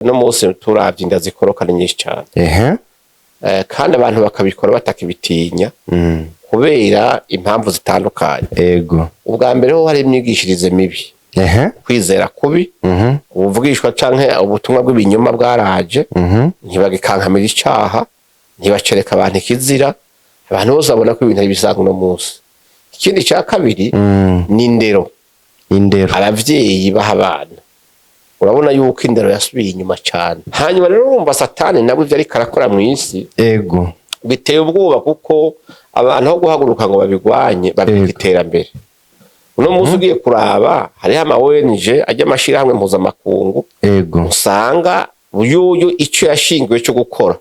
Uno munsi turavye inda zikoroka ni nyinshi cane. Kandi abantu bakabikora batakibitinya kubera impamvu zitandukanye. Ubwa mbere ho hari imyigishirize mibi, kwizera kubi, ubuvugishwa canke ubutumwa bw'ibinyoma bwaraje. Ntibagikankamira icaha, ntibacereka abantu ikizira, abantu bose babona ko ibintu ari bisanzwe uno munsi. Ikindi ca kabiri ni indero. Indero. Abavyeyi baha abana, urabona yuko indero yasubiye inyuma cane. Hanyuma rero urumva Satani nawe ivyo ariko arakora mw'isi biteye ubwoba, kuko abantu aho guhaguruka ngo babigwanye, babita iterambere. Uno munsi ugiye kuraba, hariho ama ONG ajya, amashirahamwe mpuzamakungu, usanga uyuyu icyo yashingiwe cyo gukora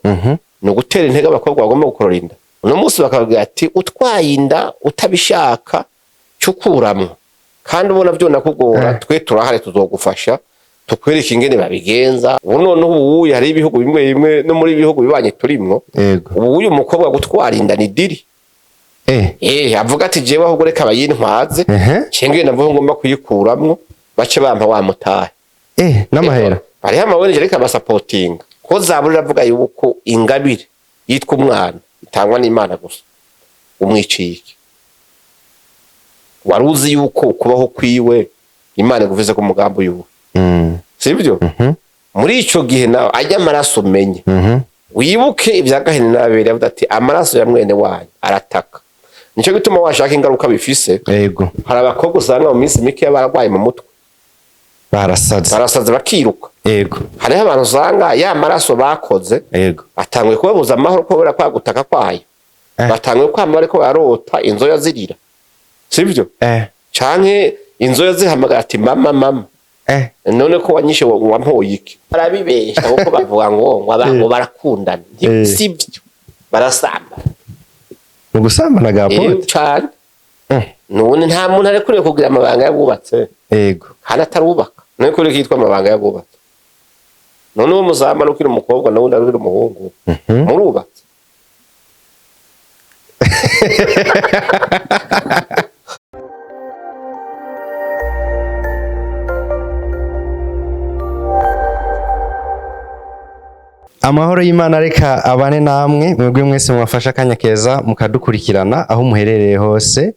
ni ugutera intege abakobwa bagomba gukorora inda. Uno munsi bakababwira ati: "Utwaye inda utabishaka, cukuramwo, kandi ubona vyonakugora, twe turahari, tuzogufasha, tukwereke ingene babigenza." Ubu noneho ubuye hariho ibihugu bimwe bimwe, no muri ibihugu bibanye turimwo, ubu uyu mukobwa gutwara inda ni deal. Avuga ati: "Jewe ahubwo reka bayintwaze, cengeye navuga ngomba kuyikuramwo, bace bampa wa mutahe." N'amahera. Hariho ama ONG ariko abasapotinga, ko Zaburi iravuga yuko ingabire yitwa umwana itangwa n'Imana gusa. Umwiciye iki? Wari uzi yuko kubaho kwiwe Imana iguvize ko umugambi uyuwe? Sibyo? Muri ico gihe nawe ajya amaraso, umenye, wibuke ibya Gahini n'Abeli, avuga ati: "Amaraso ya mwene wanyu arataka." Nico gituma washaka ingaruka bifise. Hari abakobwa usanga mu minsi mike baragwaye mu mutwe. Barasaze. Barasaze, bakiruka. Hariho abantu usanga ya maraso bakoze atanguye kubabuza amahoro kubera kwa gutaka kwayo. Batanguye kwama bariko barota inzoya zirira, sivyo? Canke inzoya zihamagara ati: "Mama, mama." None ko wanyishe, wampoye iki? Barabibesha kuko bavuga ngo barakundana. Sivyo, barasamba. Mu gusambana ga pote? Cane. None nta muntu arekuriye kugira amabanga y'abubatse kandi atarubaka. None kuri kitwa amabanga y'abubatse, none uwo muzamba ukiri umukobwa n'uwundi ari umuhungu, murubatse. Amahoro y'Imana reka abane namwe mwebwe mwese mwafashe akanya keza mukadukurikirana aho muherereye hose.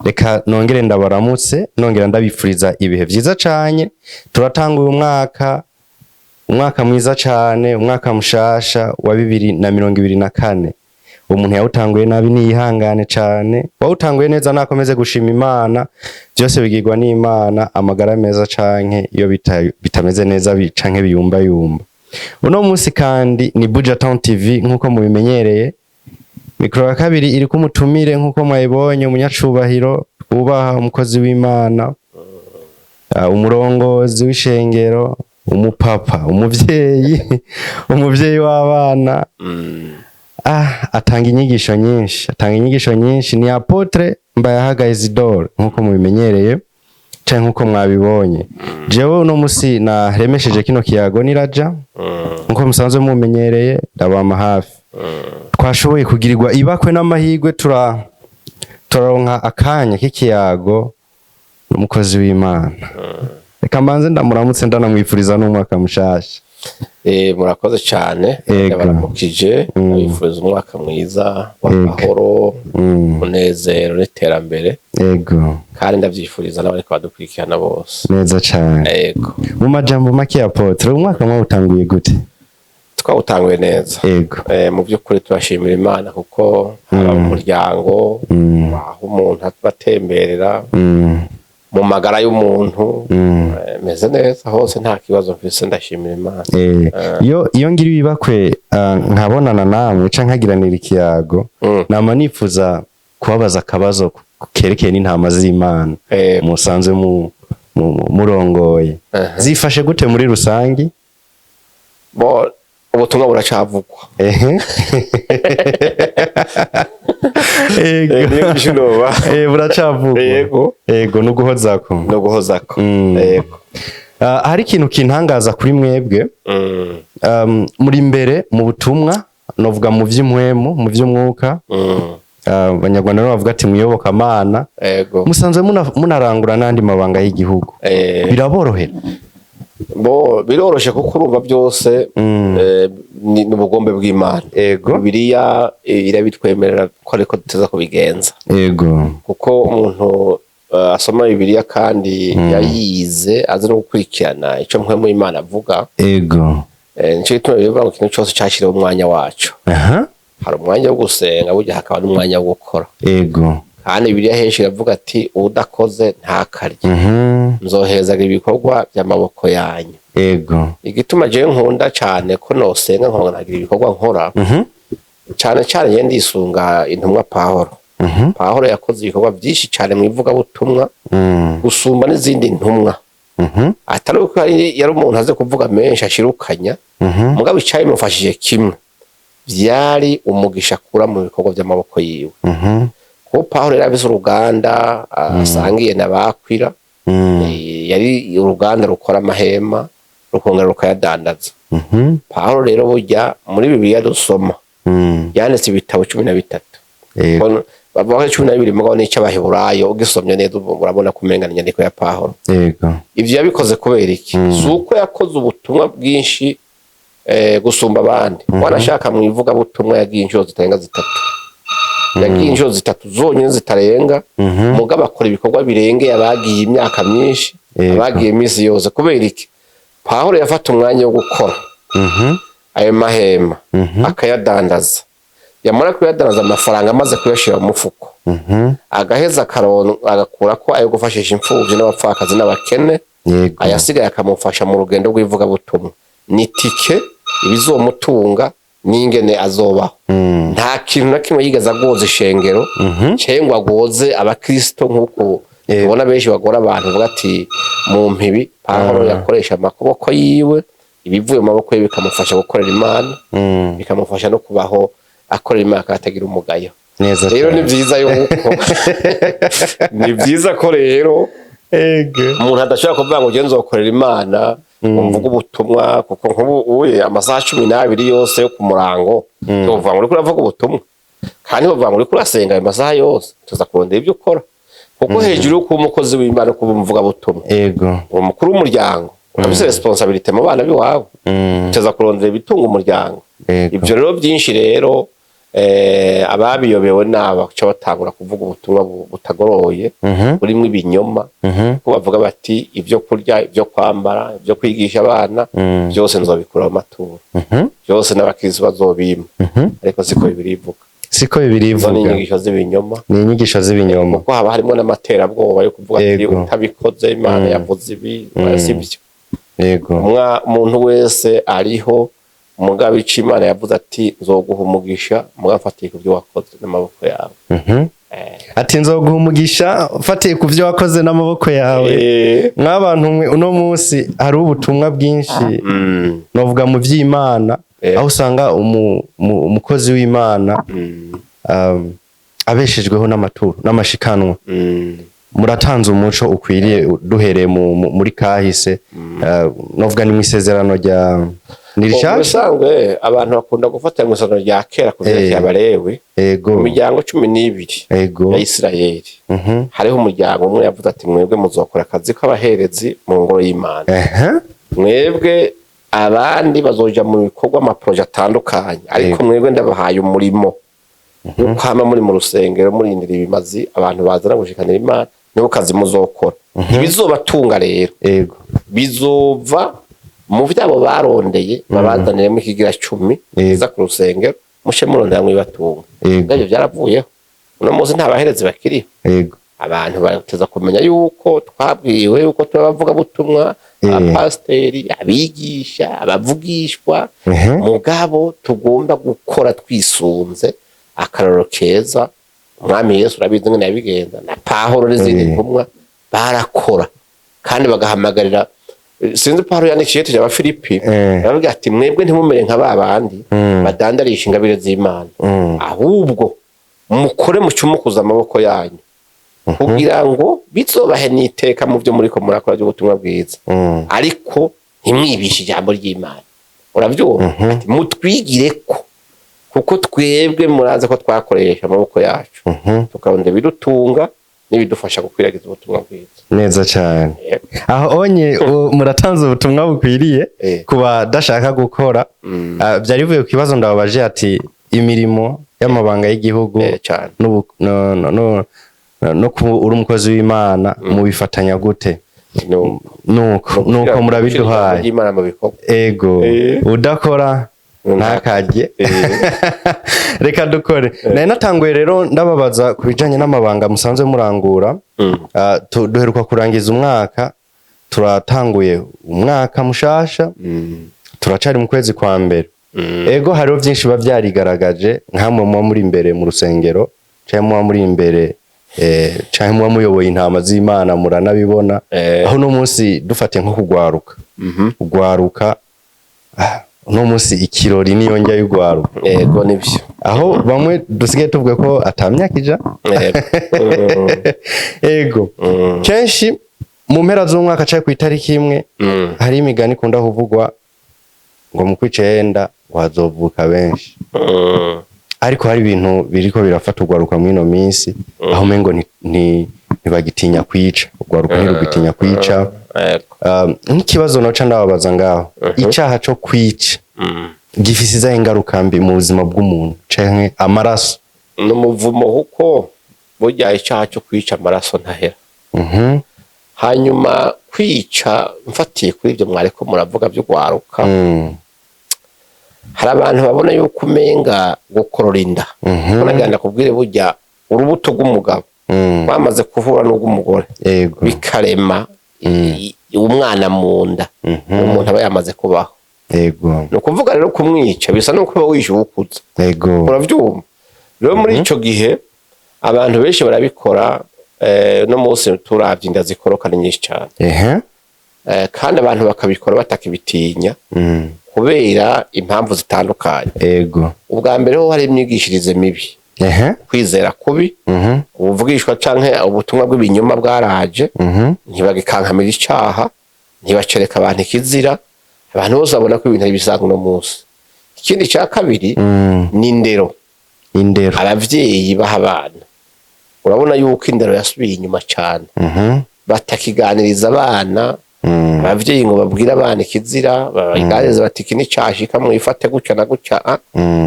Reka nongere ndabaramutse, nongera ndabifuriza ibihe vyiza cane. Turatanga uyu mwaka, umwaka mwiza cane, umwaka mushasha wa 2024. Umuntu yawutanguye nabi niyihangane cane, wawutanguye neza nakomeze gushima Imana. Byose bigirwa n'Imana, amagara meza canke iyo bitameze neza canke biyumbayumba. Uno munsi kandi ni Buja Town TV nk'uko mubimenyereye. Mikoro ya kabiri iri kumutumire nk'uko mwayibonye, umunyacubahiro twubaha, umukozi w'Imana, umurongozi w'ishengero, umupapa, umuvyeyi, umuvyeyi w'abana. Atanga inyigisho nyinshi, atanga inyigisho nyinshi. Ni Apôtre Mbayahaga Isidore nk'uko mubimenyereye canke nk'uko mwabibonye. Jewe uno musi naremesheje kino kiyago niraja nk'uko musanzwe mumenyereye, ndabama hafi. Twashoboye kugirirwa ibakwe n'amahirwe, turaronka akanya k'ikiyago n'umukozi w'Imana. Reka mbanze ndamuramutse, ndanamwifuriza n'umwaka mushasha. Murakoze cyane. Ndabaramukije, ndabifuriza umwaka mwiza w'amahoro, umunezero n'iterambere. Kandi ndabyifuriza n'abariko badukurikirana bose. Neza cane. Mu majambo make ya Apôtre, umwaka mwawutanguye gute? Twawutanguye neza. Mu by'ukuri turashimira Imana, kuko haba mu muryango, aho umuntu aba atemberera, mu magara y'umuntu, meze neza hose, nta kibazo mfise, ndashimira Imana. Iyo ngira ibibakwe, nkabonana namwe canke nkagiranira ikiyago, nama nifuza kubabaza akabazo kerekeye n'intama z'Imana musanzwe murongoye. Zifashe gute muri rusangi? Bo, ubutumwa buracavugwa. Niyo gishunoba. Buracavugwa. Yego. Ego, nuguhozako. No guhozako. Yego. Hari ikintu kintangaza kuri mwebwe. Muri imbere mu butumwa, novuga mu vy'impwemu, mu vy'umwuka. Abanyarwanda nabo bavuga ati muyobokamana. Musanzwe munarangura n'andi mabanga y'igihugu. Biraborohera? Bo biroroshe kuko urumva byose ni ubugombe bw'Imana. Bibiliya irabitwemerera ko ariko tuteza kubigenza. Kuko umuntu asoma Bibiliya kandi yayize, azi no gukurikirana ico mpwemu Imana avuga. Nico gituma bivuga ngo ikintu cose cashiriweho umwanya waco. Hari umwanya wo gusenga, burya hakaba n'umwanya wo gukora. Kandi Bibiliya henshi iravuga ati uwudakoze ntakarye. Nzohezaga ibikorwa by'amaboko yanyu. Igituma jewe nkunda cane ko nosenga nkongera ibikorwa nkora, cane cane njye ndisunga intumwa Pawulo. Pawulo yakoze ibikorwa byinshi cane mu ivugabutumwa gusumba n'izindi ntumwa. Atari uko yari umuntu azi kuvuga menshi ashirukanya, mugabo icabimufashije kimwe vyari umugisha akura mu bikorwa vy'amaboko yiwe. Kuko Pawulo yari afise uruganda asangiye na Bakwira. Yari uruganda rukora amahema, rukongera rukayadandaza. Pawulo rero burya muri Bibiliya dusoma yanditse ibitabo 13. Bavuga ko 12, mugabo n'ic'Abaheburayo ugisomye neza urabona ko umenga ni inyandiko ya Pawulo. Ivyo yabikoze kubera iki? Si uko yakoze ubutumwa bwinshi gusumba abandi. Wanashaka mu ivugabutumwa yagiye inshuro zitarenga zitatu, yagiye inshuro zitatu zonyine zitarenga. Mugabo akora ibikorwa birengeye abagiye imyaka myinshi, abagiye iminsi yose. Kubera iki? Pawulo yafata umwanya wo gukora ayo mahema, akayadandaza. Yamara kuyadandaza, amafaranga amaze kuyashira mu mufuko, agaheza agakura ko ayo gufashisha imfuvyi n'abapfakazi n'abakene, ayasigaye akamufasha mu rugendo rw'ivugabutumwa, ni tike, ibizomutunga n'ingene azobaho. Nta kintu na kimwe yigeze agoza ishengero cyangwa agoze abakristo nk'uko tubona benshi bagora abantu, bavuga ati mu mpibi. Pawulo yakoresha amaboko yiwe, ibivuye mu maboko ye bikamufasha gukorera Imana, bikamufasha no kubaho akorera Imana kandi atagira umugayo. Neza Rero ni cyane. byiza yuko, ni byiza ko rero umuntu adashobora kuvuga ngo nzokorera Imana ngo mvuge ubutumwa, kuko nk'ubu uye amasaha 12 yose yo ku murango tuvuga ngo uriko uravuga ubutumwa, kandi bavuga ngo uriko urasenga ayo masaha yose. Tuza kurondera ibyo ukora, kuko hejuru yo kuba umukozi w'Imana, kuba umuvugabutumwa, uri umukuru w'umuryango, urafise responsabilité mu bana b'iwawe. Tuza kurondera ibitunga umuryango. Ibyo rero byinshi rero ababiyobewe naba baca batangura kuvuga ubutumwa butagoroye, burimo ibinyoma, ko bavuga bati ibyo kurya, ibyo kwambara, ibyo kwigisha abana, byose nzobikura mu maturo, byose n'abakristo bazobima. Ariko siko Bibiliya ivuga. Siko Bibiliya Izo ni ivuga. inyigisho z'ibinyoma. Ni inyigisho z'ibinyoma. Kuko haba harimo n'amaterabwoba yo kuvuga ati utabikoze Imana yavuze ibi. Oya, si byo. Umuntu wese ariho, mugabo ico Imana yavuze ati nzoguha umugisha mugabo mfatiye ku byo wakoze n'amaboko yawe. Ati nzoguha umugisha mfatiye ku byo wakoze n'amaboko yawe. Mw'abantu mwe, uno munsi hari ubutumwa bwinshi novuga mu by'Imana, aho usanga umukozi w'Imana abeshejweho n'amaturo n'amashikanwa. Muratanze umuco ukwiriye duhereye muri kahise, novuga ni mu isezerano rya ni Mu rishasha. bisanzwe abantu bakunda gufata mu isezerano rya kera ku vyerekeye Abalewi, imiryango 12 ya Isirayeli. Hariho umuryango umwe yavuze ati mwebwe muzokora akazi k'abaherezi mu ngoro y'Imana, mwebwe abandi bazoja mu bikorwa, ama projets atandukanye, ariko mwebwe ndabahaye umurimo wo kwama muri mu rusengero murindira ibimazi abantu bazana gushikanira Imana, niho kazi muzokora. Ibizobatunga rero bizova mu vyabo barondeye, babazaniremo ikigira cumi kiza ku rusengero, mushe murondera mwibatunga. Ivyo vyaravuyeho, uno munsi nta baherezi bakiriho. Abantu bateza kumenya yuko twabwiwe yuko turi abavugabutumwa, abapasiteri, abigisha, abavugishwa, mugabo tugomba gukora twisunze akarorero keza Umwami Yesu. Urabizi ngene yabigenza, na Pawulo n'izindi ntumwa barakora kandi bagahamagarira. Sinzi, Pawulo yandikiye tujya Abafilipi, aravuga ati mwebwe ntimumere nka ba bandi badandarisha ingabire z'Imana, ahubwo mukore mucumukuze amaboko yanyu kugira ngo bizobahe n'iteka mu byo muriko murakora by'ubutumwa bwiza, ariko ntimwibishe ijambo ry'Imana. Urabyumva? Ati mutwigire ko, kuko twebwe murazi ko twakoresha amaboko yacu tukarondera ibidutunga. n'ibidufasha gukwiragiza ubutumwa bwiza. Neza cyane. Yego. Aho onye muratanze ubutumwa bukwiriye ku badashaka gukora. Byari bivuye ku kibazo ndababaje ati imirimo y'amabanga y'igihugu Cyane. no kuba uri umukozi w'Imana mubifatanya gute? Nuko murabiduhaye. Imana mu bikorwa. Ego. Udakora ntakarye. Reka dukore. Nari natanguye rero ndababaza ku bijanye n'amabanga musanzwe murangura. Duheruka kurangiza umwaka, turatanguye umwaka mushasha, turacari mu kwezi kwa mbere. Ego, hariho byinshi biba byarigaragaje nkamwe muba muri imbere mu rusengero canke muba muri imbere, canke muba muyoboye intama z'Imana, muranabibona. Aho uno munsi dufatiye nko kugwaruka, ugwaruka, uno munsi ikirori niyo njya y'ugwaruka. Yego, nibyo. Aho bamwe dusigaye tuvuga ko ata myaka ija. Yego. Ego, kenshi mu mpera z'umwaka canke ku itariki imwe, hari imigani ikunda kuvugwa ngo mu kw'icenda ngo hazovuka benshi. Ariko hari ibintu biriko birafata ugwaruka mw'ino minsi, aho umengo ntibagitinya kwica, ugwaruka ntirugitinya kwica. Nk'ikibazo noca ndababaza ngaho, icaha co kwica gifise izahe ingaruka mbi mu buzima bw'umuntu canke amaraso? Ni umuvumo, kuko burya icyaha cyo kwica amaraso ntahera. Hanyuma kwica, mfatiye kuri ibyo mwariko muravuga by'ugwaruka, hari abantu babona yuko umenga gukorora inda, nagira ndakubwire, burya urubuto rw'umugabo rwamaze guhura n'urw'umugore, bikarema umwana mu nda, umuntu aba yamaze kubaho. Ni ukuvuga rero kumwica bisa no kuba wishe uwukuze. Uravyumva rero, muri ico gihe abantu benshi barabikora. No munsi turavye inda zikoroka ni nyinshi cane. Kandi abantu bakabikora batakibitinya kubera impamvu zitandukanye. Ubwa mbere ho hari imyigishirize mibi, kwizera kubi, ubuvugishwa canke ubutumwa bw'ibinyoma bwaraje. Ntibagikankamira icaha, ntibacereka abantu ikizira, abantu bose babona ko ibintu ari bisanzwe uno munsi. Ikindi cya kabiri ni indero. Indero. Abavyeyi baha abana, urabona yuko indero yasubiye inyuma cane. Batakiganiriza abana, abavyeyi ngo babwire abana ikizira, babaganiriza bati iki nicashika mwifate gutya na gutya.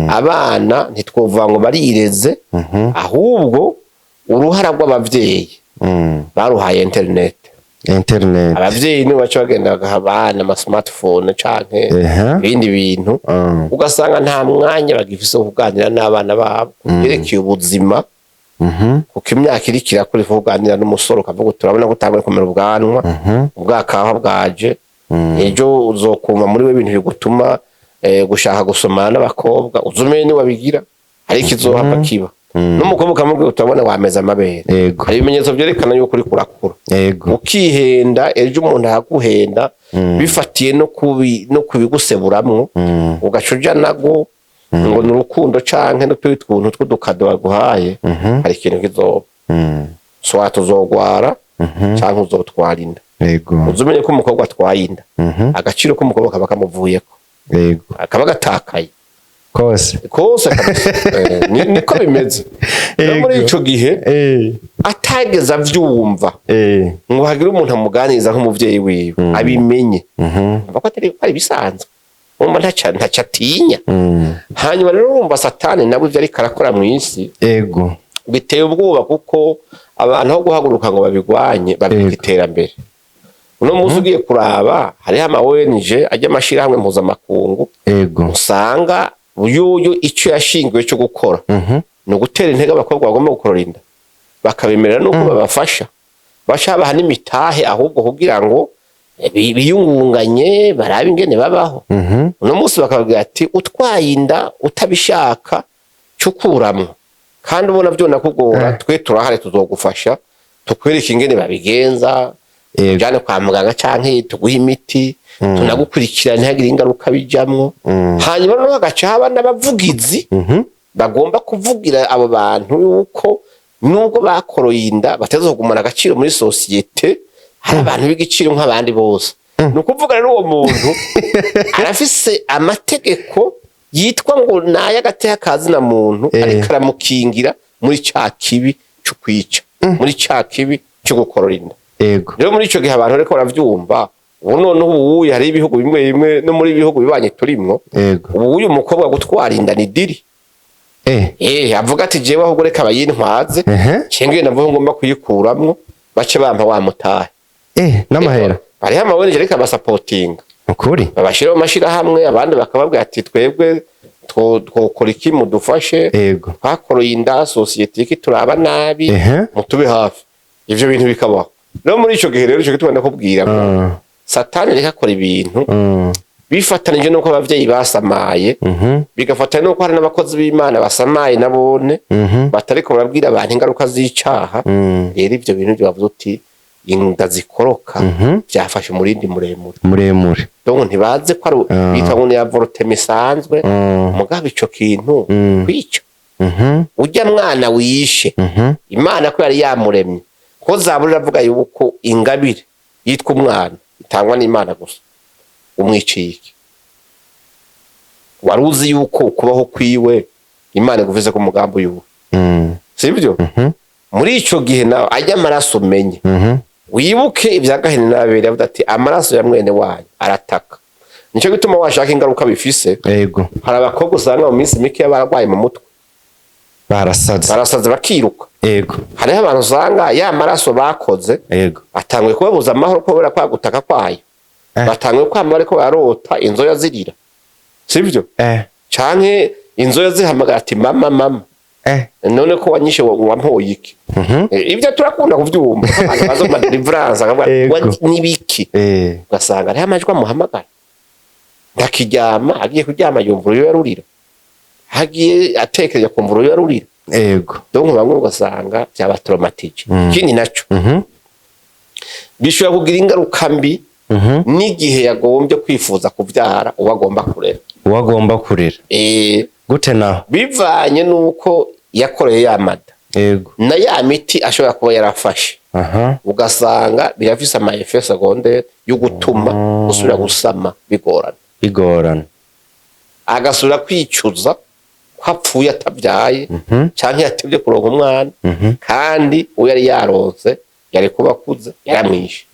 Abana ntitwovuga ngo barireze, ahubwo uruhara rw'abavyeyi baruhaye internet. Internet. Abavyeyi nibo baca bagenda bagaha abana ama smartphone canke ibindi bintu, ugasanga nta mwanya bagifise wo kuganira n'abana babo kubyerekeye ubuzima, kuko imyaka iriko irakura ifu kuganira n'umusore ukavuga uti urabona ko utanguye kumera ubwanwa, ubwakawa bwaje, ejo uzokumva muri we ibintu bigutuma gushaka gusomana n'abakobwa, uzumenye niwabigira hari ikizohava kiba. N'umukobwa ukamubwira uti urabona wameze amabere, hari ibimenyetso vyerekana yuko uriko urakura. Ukihenda, ejo umuntu araguhenda bifatiye no kubiguseburamwo, ugaca uja nago ngo ni urukundo canke n'utundi tuntu tw'udukado baguhaye. Hari ikintu kizoba, soit uzogwara canke uzotwara inda. Uzi umenye ko umukobwa atwaye inda, agaciro k'umukobwa kaba kamuvuyeko, kaba gatakaye kose. Kose kabisa. Niko bimeze. Rero muri ico gihe atageze avyumva ngo hagire umuntu amuganiriza nk'umuvyeyi wiwe abimenye, ava ko atari ko ari ibisanzwe, urumva ntaco atinya. Hanyuma rero urumva Satani nawe ivyo ariko arakora mw'isi biteye ubwoba, kuko abantu aho guhaguruka ngo babigwanye, babita iterambere. Uno munsi ugiye kuraba hariho ama ONG ajya amashirahamwe mpuzamakungu, usanga uyuyu icyo yashingiwe cyo gukora ni ugutera intege abakobwa bagomba gukorora inda, bakabemerera nuko babafasha, baca babaha n'imitahe ahubwo kugira ngo biyungunganye, barabe ingene babaho. Uno munsi bakababwira ati utwaye inda utabishaka cukuramwo, kandi ubona byona kugora, twe turahari, tuzogufasha, tukwereke ingene babigenza, tujyane kwa muganga canke tuguhe imiti, tunagukurikirana ntihagire ingaruka bijamwo. Hanyuma noneho hagaca haba n'abavugizi bagomba kuvugira abo bantu yuko nubwo bakoroye inda bateza kugumana agaciro muri sosiyete, hari abantu b'igiciro nk'abandi bose. Ni ukuvuga rero uwo muntu arafise amategeko yitwa ngo ni ay'agateka ka zina muntu, ariko aramukingira muri ca kibi co kwica. Muri ca kibi cyo gukorora inda. Rero muri ico gihe abantu bariko baravyumva ubu, noneho ubu hari ibihugu bimwe bimwe, no muri bihugu bibanye turimwo, ubu uyu mukobwa gutwara inda ni deal. Avuga ati: "Jewe ahubwo reka bayintwaze, cengeye navuga ngomba kuyikuramwo, bace bampa wa mutahe." N'amahera. Hariho ama ONG ariko abasapotinga. Ukuri. Babashira mu mashirahamwe, abandi bakababwira ati: "Twebwe twokora iki mudufashe? Twakoroye inda, société iki turaba nabi, mutube hafi." Ivyo bintu bikabaho. Rero muri ico gihe rero, ico gituma ndakubwira ngo Satani ariko akora ibintu bifatanije n'uko abavyeyi basamaye, bigafatanya n'uko hari n'abakozi b'Imana basamaye nabone, batariko barabwira abantu ingaruka z'icaha. Rero ivyo bintu byo bavuze uti inda zikoroka, byafashe umurindi muremure. Muremure. Donc ntibaze ko ari bitwa ngo ni avortement isanzwe. Mugabo ico kintu, kwica ujya mwana wishe, Imana ko yari yamuremye, ko Zaburi iravuga yuko ingabire yitwa umwana itangwa n'Imana gusa, umwiciye iki? Wari uzi yuko kubaho kwiwe Imana iguvize ko umugambi uyuwe? Sibyo? Muri ico gihe nawe ajya amaraso, umenye, wibuke ibya Gahini n'Abeli, avuga ati: "Amaraso ya mwene wanyu arataka." Nicyo gituma washaka ingaruka bifise. Hari abakobwa usanga mu minsi mike bararwaye mu mutwe. Barasaze. Barasaze, bakiruka. Hariho abantu usanga ya maraso bakoze atanguye kubabuza amahoro kubera kwa gutaka kwayo. Batanguye kwama bariko barota inzoya zirira, sibyo? Canke inzoya zihamagara ati: "Mama, mama, none ko wanyishe, wampoye iki?" Ibyo turakunda kuvyumva, abantu baza mu deliverance akavuga: "Nibiki?" Ugasanga hariho amajwi amuhamagara, ntakiryama, agiye kuryama yumva uruyoya rurira, agiye atekereza akumva uruyoya rurira. Donc bamwe ugasanga byabatraumatije. Ikindi naco, bishobora kugira ingaruka mbi n'igihe yagombye kwifuza kuvyara uwo agomba kurera. Uwo agomba kurera. Gute naho? Bivanye n'uko yakoreye ya mada na ya miti ashobora kuba yarafashe, ugasanga birafise ama effets secondaires yo gutuma gusubira gusama bigorana. Bigorana. Agasubira kwicuza ko apfuye atabyaye, canke yatevye kuronka umwana, kandi uwo yari yaronse yari kuba akuze yaramwishe.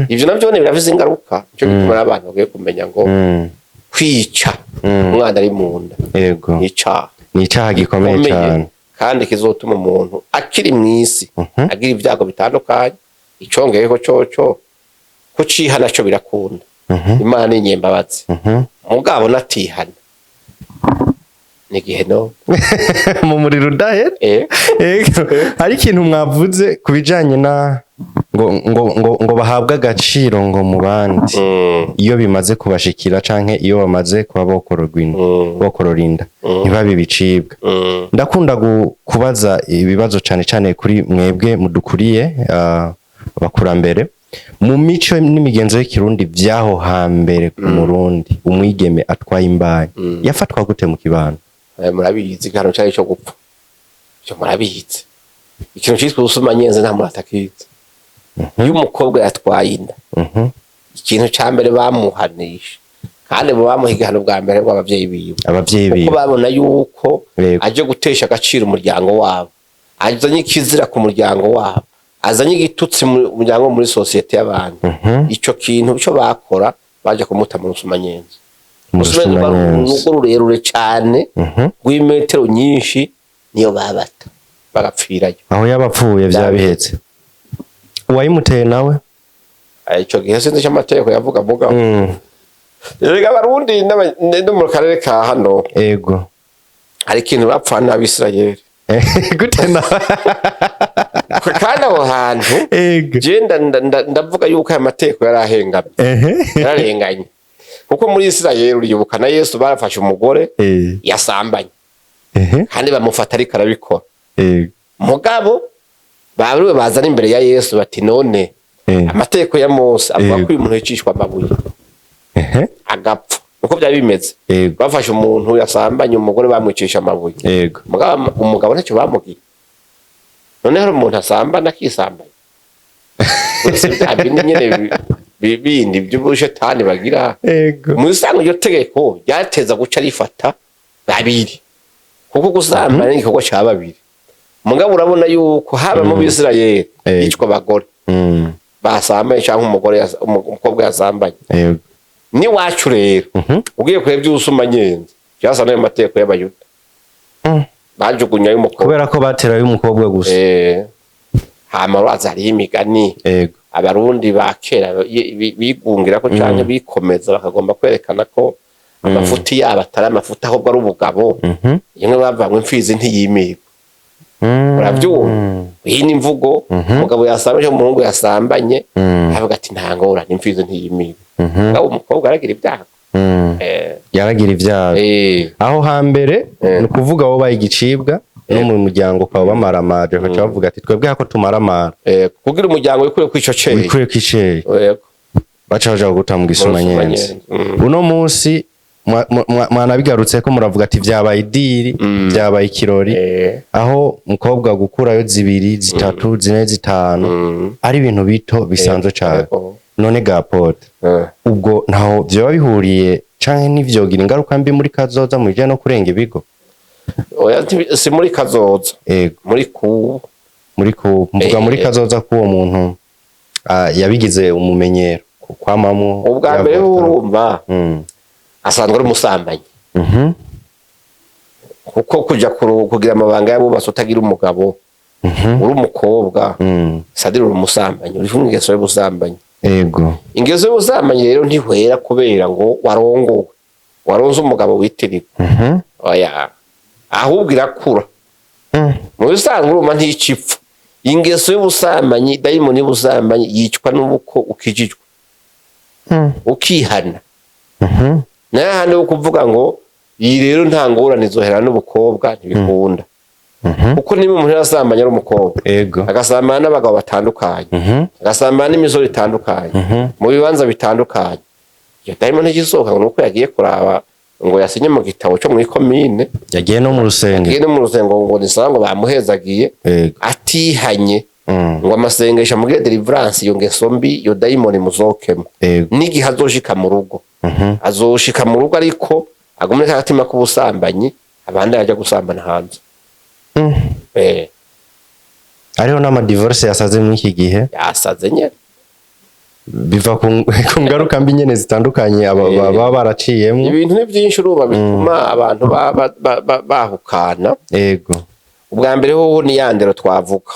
Ivyo navyo nyene birafise ingaruka. Nico gituma n'abantu bakwiye kumenya ngo kwica umwana ari mu nda ni icaha. Ni icaha gikomeye gikomeye, cane. Kandi kizotuma umuntu akiri mw'isi agira ibyago bitandukanye. Icongeyeko coco, kuciha naco birakunda. Imana ni inyembabazi. Mugabo natihana ni igihe no Mu muriro udahera. Ego. Hari ikintu mwavuze ku bijanye na ngo bahabwe agaciro ngo mu bandi iyo bimaze kubashikira, canke iyo bamaze kuba bokororwa inda, bokorora inda, ntibabe ibicibwa. Ndakunda kubaza ibibazo cane cane kuri mwebwe mudukuriye, abakurambere mu mico n'imigenzo y'ikirundi vyaho hambere. Ku Murundi, umwigeme atwaye imbanyi yafatwa gute mu kibano? Murabizi, igihano cari ico gupfa. Ico murabizi, ikintu citwa ubusumanyenzi nta muntu atakizi. Iyo umukobwa yatwaye inda, ikintu ca mbere bamuhanisha, kandi mu bamuha igihano bwa mbere bw'abavyeyi biwe, abavyeyi kuko biwe babona yuko aje gutesha agaciro umuryango wabo, azanye ikizira ku muryango wabo, azanye igitutsi mu muryango, muri société y'abantu. Ico kintu cyo bakora, baje kumuta mu rusumanyenzi. Mu Urusumanyenzi rwari rusumanyenzi. urugo rurerure cane, rw'imetero nyinshi, niyo babata bagapfirayo. Aho yabapfuye vyaba bihetse, uwayimuteye nawe? Ico gihe sinzi ico amategeko yavuga vuga. Erega Abarundi no mu karere ka hano hari ikintu bapfana n'Abisirayeli. Gute nawe? Kandi aho hantu je ndavuga yuko aya mategeko yari ahengamye, yararenganye, kuko muri Isirayeli, uribuka na Yesu, barafashe umugore yasambanye, kandi bamufata ariko arabikora. Mugabo bariwe bazana imbere ya Yesu bati: "None amategeko ya Mose avuga ko uyu muntu yicishwa amabuye agapfa." Uko byari bimeze, bafashe umuntu yasambanye umugore, bamwicisha amabuye. Mugabo umugabo ntacyo bamugiye. None hari umuntu asambana akisambanya? Uretse bya bindi nyene bindi by'ubushetani bagira. Mu bisanzwe iryo tegeko ryateza guca rifata babiri, kuko gusambana ni igikorwa ca babiri. Mugabo urabona yuko haba mu Bisirayeli hicwa abagore basambanye cyangwa umugore umukobwa yasambanye. N'iwacu rero, ugiye kureba iby'ubusumanyenzi, byasa n'ayo mategeko y'Abayuda. Bajugunyayo umukobwa. Kubera ko baterayo umukobwa gusa. Hama uraza hariho imigani Abarundi ba kera bigungira ko canke bikomeza, bakagomba kwerekana ko amafuti yabo atari amafuti, ahubwo ari ubugabo. Imwe bavanywe imfizi ntiyimirwa. Urabyumva, iyi ni imvugo umugabo yasambanye cyangwa umuhungu yasambanye, avuga ati: "Nta ngorane, imfizi ntiyimirwa." Mugabo umukobwa aragira ibyago. Yaragira ibyago. Aho hambere, ni ukuvuga wowe igicibwa no mu muryango ukaba bamaramaje, bakaca bavuga ati: "Twebwe hako tumaramara." Kugira umuryango wikure kwico ceye. Wikure kw'iceye. Baca baja kuguta mu gisumanyenzi. Uno munsi mwanabigarutse ko muravuga ati vyabaye idiri, vyabaye ikirori, aho umukobwa gukurayo zibiri, zitatu, zine, zitanu ari ibintu bito bisanzwe cane. None gapote, ubwo ntaho vyoba bihuriye canke ntivyogira ingaruka mbi muri kazoza mu bijanye no kurenga ibigo? Oya, si muri kazoza. Muri ku Muri ku mvuga muri kazoza k'uwo muntu yabigize umumenyero kwamamwo. Ubwa mbere urumva asanzwe ari umusambanyi, kuko kuja kugira amabanga y'abubatsi utagira umugabo, uri umukobwa, sadiri uri umusambanyi, uri kumwe ingeso y'ubusambanyi. Ingeso y'ubusambanyi rero ntihwera kubera ngo warongowe, waronze umugabo witirirwa. Oya, ahubwo irakura. Mu bisanzwe urumva nticipfa ingeso y'ubusambanyi. Dayimoni y'ubusambanyi yicwa n'uko ukijijwe, ukihana. Nayo ahandi ho kuvuga ngo iyi rero nta ngorane izohera n'ubukobwa, ntibikunda, kuko niba umuntu yarasambanye ari umukobwa, agasambana n'abagabo batandukanye, agasambana n'imisoro itandukanye, mu bibanza bitandukanye, iyo dayimoni ntigisohoka ngo nuko yagiye kuraba ngo yasinye mu gitabo cyo muri komine. Yagiye no mu rusengero. Yagiye no mu rusengero ngo nisaba ngo bamuhezagiye, atihanye, ngo amasengesho amugire deliverance, iyo ngeso mbi, iyo dayimoni muzokemo. N'igihe azoshika mu rugo, azoshika mu rugo ariko agumye kagatima k'ubusambanyi, abandi ajya gusambana hanze. Hariho n'amadivorce yasaze muri iki gihe. Yasaze nyene. Biva ku ngaruka mbi nyene zitandukanye baba baraciyemo. Ibintu ni byinshi urumva bituma abantu bahukana. Ubwa mbere hoho ni ya ndero twavuga.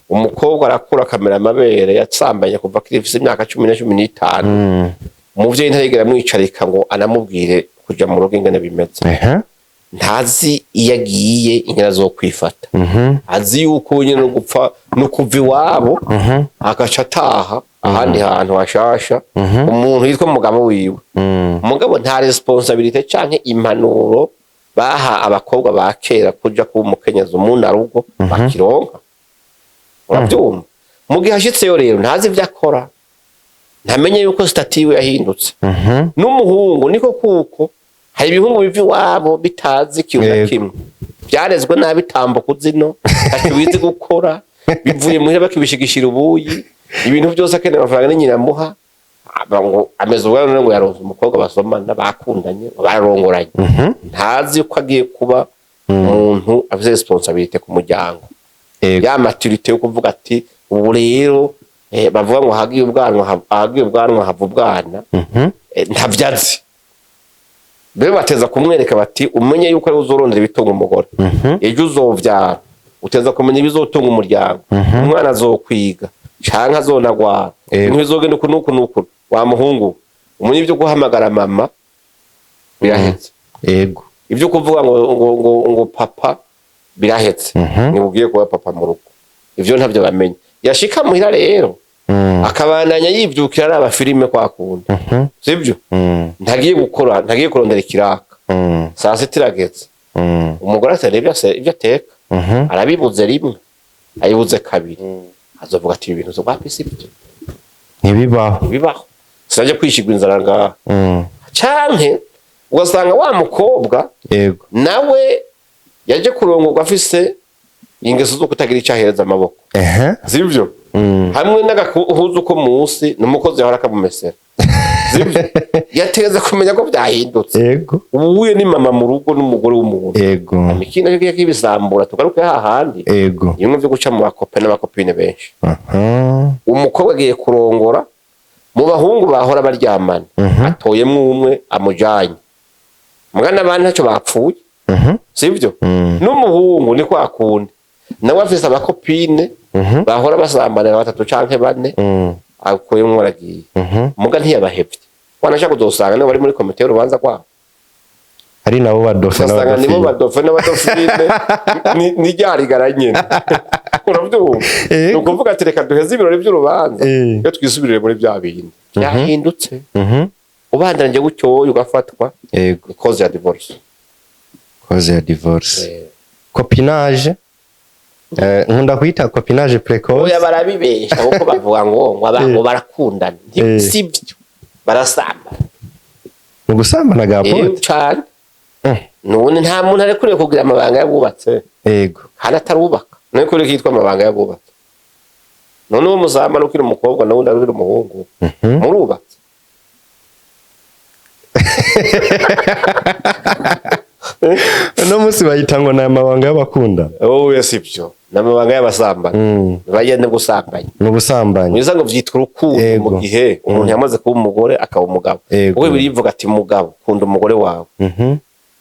Umukobwa arakura akamera amabere, yasambanye kuva akiri afise imyaka 10 na 15. Umuvyeyi ntiyigera amwicarika ngo anamubwire kuja mu rugo ingene bimeze. Ntazi iyo agiye ingene azokwifata. Azi yuko nyene no gupfa no kuva iwabo, agaca ataha ahandi hantu hashasha, umuntu yitwa umugabo wiwe. Umugabo nta responsabilité canke impanuro baha abakobwa ba kera kuja kuba umukenyezi umunarugo bakironka. Urabyumva, mu gihe ashitseyo rero ntazi ivyo akora, ntamenye yuko statut yiwe yahindutse. N'umuhungu niko, kuko hari ibihungu biva iwabo bitazi ikintu na kimwe, byarezwe nabi, tambuka uzino ntacyo bizi gukora, bivuye muhira bakibishigishira ubuyi, ibintu byose akeneye amafaranga ni nyina amuha. Aba ngo ameze ubwo ngo yaronse umukobwa basomana, bakundanye, bararongoranye, ntazi ko agiye kuba umuntu afite responsabilité ku muryango. Ya maturité yo kuvuga ati ubu rero, bavuga ngo hagiye ubwanwa ahagiye ubwanwa hava ubwana. Ntavyo azi. Rero bateza kumwereka bati: "Umenye yuko ari uzorondera ibitunga umugore, ejo uzovyara, uteza kumenya ibizotunga umuryango, umwana azokwiga canke azonagwara, ibintu bizogenda uku n'uku n'uku. Wa muhungu, umenye ibyo guhamagara mama birahetse, ibyo kuvuga ngo papa birahetse, ni ugiye kuba papa mu rugo." Ivyo ntavyo bamenya. Yashika muhira rero, akabandanya yivyukira araba filime kwa kundi, sibyo? Ntagiye gukora, ntagiye kurondera ikiraka. Saa sita irageze, umugore atera ibyo ateka, arabibuze rimwe, ayibuze kabiri, azovuga ati: "Ibi bintu wapi, sibyo." Ntibibaho. Ntibibaho, sinajya kwishigwa inzara ngaha. Canke ugasanga wa mukobwa nawe yaje kurongorwa afise ingeso zo kutagira icyo ahereza amaboko, sibyo? Hamwe n'agahuzu ko munsi n'umukozi yahora akamumesera, sibyo? Yategeza kumenya ko byahindutse. Ubuye ni mama mu rugo n'umugore w'umuntu. Ikindi nacyo kibisambura, tugaruke hahandi, bimwe byo guca mu bacopains n'abacopines benshi. Umukobwa agiye kurongora, mu bahungu bahora baryamana atoyemwo umwe amujanye, mugana abandi ntacyo bapfuye. Sibyo? N'umuhungu ni kwa kundi, nawe afise abacopines bahora basambanira batatu canke bane, akuyemwo aragiye. Muga ntiyabahevye, wanashaka kuzosanga nibo bari muri komite y'urubanza rwabo. Ari nabo badauphin. Ugasanga nibo n'abadauphines. Badauphins n'abadauphines ni ryarigara nyene, uravyumva? Yego. Ni ukuvuga ati reka duheze ibirori by'urubanza, iyo twisubirire muri bya bindi byahindutse. Ubandanije gutyo ugafatwa, ni cause ya divorce. Cause ya divorce, copinage, nkunda kuyita copinage précoce. Oya, barabibesha kuko bavuga ngo barakundana. Sibyo, barasambana. Ni ugusambana ga pote? Cane. None nta muntu arekuriye kugira amabanga y'abubatse kandi atarubaka. None kuri kitwa amabanga y'abubatse, none uwo muzambana ukiri umukobwa nawe undi ukiri umuhungu, murubatse? Uno munsi bayita ngo ni amabanga y'abakundana. Oya, sibyo, ni amabanga y'abasambana. Bagenda gusambanya. Ni ubusambanyi. Mwiza ngo vyitwa urukundo mu gihe umuntu yamaze kuba umugore akaba umugabo. Kuko Bibiliya ivuga ati: "Mugabo, kunda umugore wawe."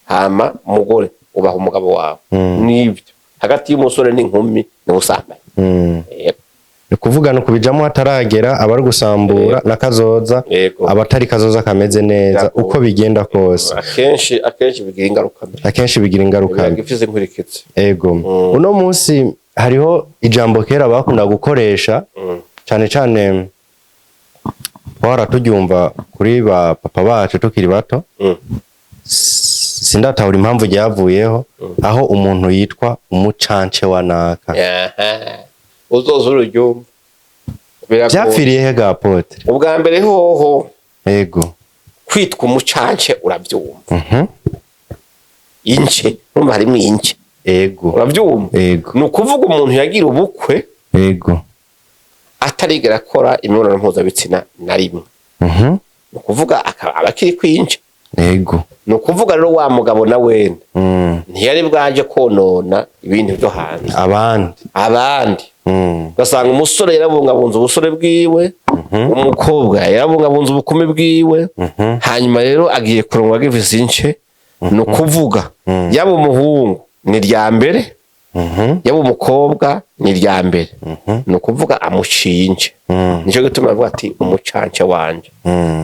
Hama umugore, ubaha umugabo wawe. Nibyo, hagati y'umusore n'inkumi ni ubusambanyi. Yego. Ni ukuvuga ni ukubijamo hataragera, aba ari gusambura na kazoza, abatari kazoza kameze neza. Uko bigenda kose. Akenshi akenshi bigira ingaruka mbi. Akenshi bigira ingaruka mbi. Biba ifise inkurikizi. Ego. Uno munsi hariho ijambo kera bakunda gukoresha, cane cane twahora turyumva kuri ba papa bacu tukiri bato. Sindatahura impamvu ryavuyeho, aho umuntu yitwa umucance wa naka. Aha. Uzoza ururyumva. Biragoye. Vyapfiriye he ga apôtre? Ubwa mbere hoho, kwitwa umucance, urabyumva? Ince, urumva harimwo ince. Urabyumva? Ego. Ni ukuvuga umuntu yagira ubukwe atarigera akora imibonano mpuzabitsina na rimwe. Ni ukuvuga aba akiri kwince. Ni ukuvuga rero wa mugabo na wene ntiyari bwaje konona ibintu byo hanze. Abandi. Abandi. Ugasanga umusore yarabungabunze ubusore bwiwe, umukobwa yarabungabunze ubukumi bwiwe. Hanyuma rero agiye kurongora agifise ince. Ni ukuvuga yaba umuhungu ni irya mbere, yaba umukobwa ni irya mbere, ni ukuvuga amuciye ince. Nicyo gituma bavuga ati umucance wanje.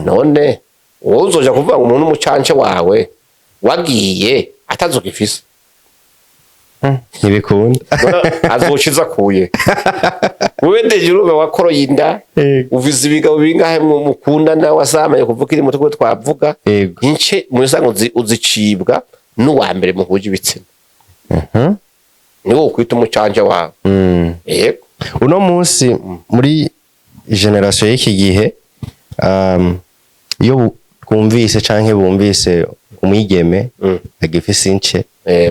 None wowe uzoja kuvuga ngo umuntu umucance wawe wagiye atazugifise? Ntibikunda. Azociza akuye wewe déjà urumva wakoroye inda. Uvize ibigabo bingahe mukundana wasamaye kuvuga iri mutwe twavuga? Ince muri usanga uzicibwa n'uwa mbere muhuje ibitsina. Niwo ukwita umucanje wawe. Yego. Uno munsi muri génération y'iki gihe, iyo twumvise canke bumvise umwigeme agifise ince,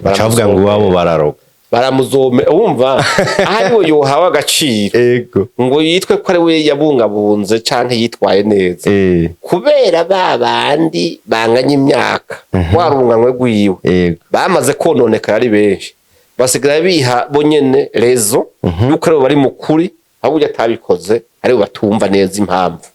baca bavuga ngo iwabo bararoga. Baramuzome, wumva aho ariwe yohawe agaciro ngo yitwe ko ari we yabungabunze canke yitwaye neza, kubera ba bandi banganya imyaka warunganwe rwiwe bamaze kononekara ari benshi, basigara biha bo nyene raison yuko aribo bari mu kuri, ahubwo ujya atabikoze aribo batumva neza impamvu,